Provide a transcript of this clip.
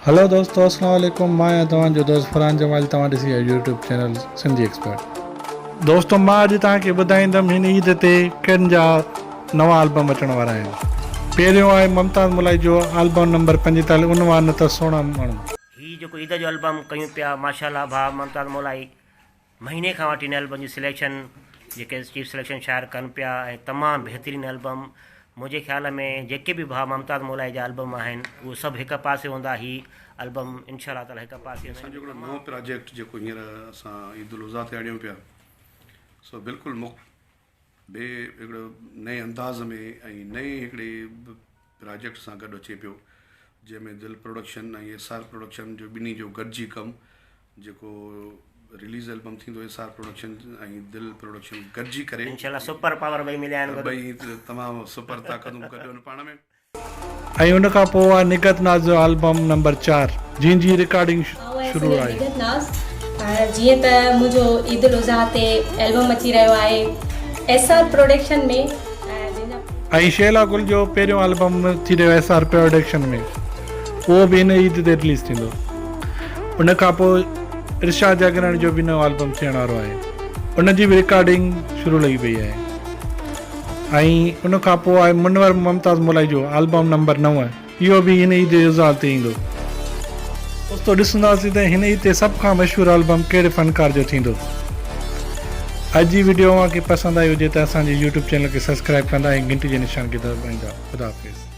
هلو دوستو اسلام عليڪم مان آهيان توهان جو دوست فرحان جمالي توهان ڏسي رهيا يوٽيوب چينل سنڌي ايڪسپرٽ. دوستو مان اڄ توهان کي ٻڌائيندم هن عيد تي ڪن جا نوان البم اچڻ وارا آهن پهريون آهي ممتاز مولائي جو البم نمبر 45 عنوان نه ته سهڻا ماڻهو. هي جيڪو عيد جو البم ڪيون پيا ماشاءالله ڀاء ممتاز مولائي مهيني کان وٺي هن البم جي سليڪشن جيڪي چيف سليڪشن شاعر ڪن پيا ۽ تمام بهترين البم منهنجي خيال ۾ جيڪي به ڀاء ممتاز مولائي جا البم آهن اهي سڀ هڪ پاسي هوندا هي البم انشاء الله تعالي هڪ پاسي اسان جو هڪڙو نئون پراجيڪٽ جيڪو هينئر اسان عيد الاضحيٰ تي آڻيون پيا سو بلڪل به هڪڙو نئين انداز ۾ ۽ نئين هڪڙي پراجيڪٽ سان گڏ اچي پيو جنهن ۾ دل پروڊڪشن ۽ ايس آر پروڊڪشن جو ٻنهي جو گڏجي ڪم جيڪو رليز البم ٿيندو ايس آر پروڊڪشن ۽ دل پروڊڪشن گڏجي ڪري انشاء الله سپر پاور ٻئي مليا آهن گڏ ٻئي تمام سپر طاقتون گڏ آهن پاڻ ۾. ۽ ان کان پوء آهي نگهت ناز جو آلبم نمبر چار جنهن جي رڪارڊنگ آئون آهيان شروع سنگر آهي. نگهت ناز جيئن ته منهنجو عيد الاضحيٰ تي البم اچي رهيو آهي ايس آر پروڊڪشن ۾ جنهن جا. ۽ شيلا گل جو پهريون البم ٿي رهيو ايس آر پروڊڪشن ۾ اهو به هن عيد تي رليز ٿيندو. ان کان پوء ارشاد جاگيراڻي جو به نئون البم ٿيڻ وارو آهي ان جي به رڪارڊنگ شروع لڳي پئي آهي. ۽ ان کان پوء آهي منور ممتاز مولائي جو آلبم نمبر نو اهو به هن عيد جي اضحيٰ تي ايندو. دوستو ڏسنداسين ته هن عيد تي سڀ کان مشهور آلبم ڪهڙي فنڪار جو ٿيندو. اڄ جي وڊيو اوهان کي پسند آئي هجي ته اسان جي يوٽيوب چينل کي سبسڪرائيب ڪندا ۽ گهنٽي جي نشان کي دٻائيندا. خدا حافظ.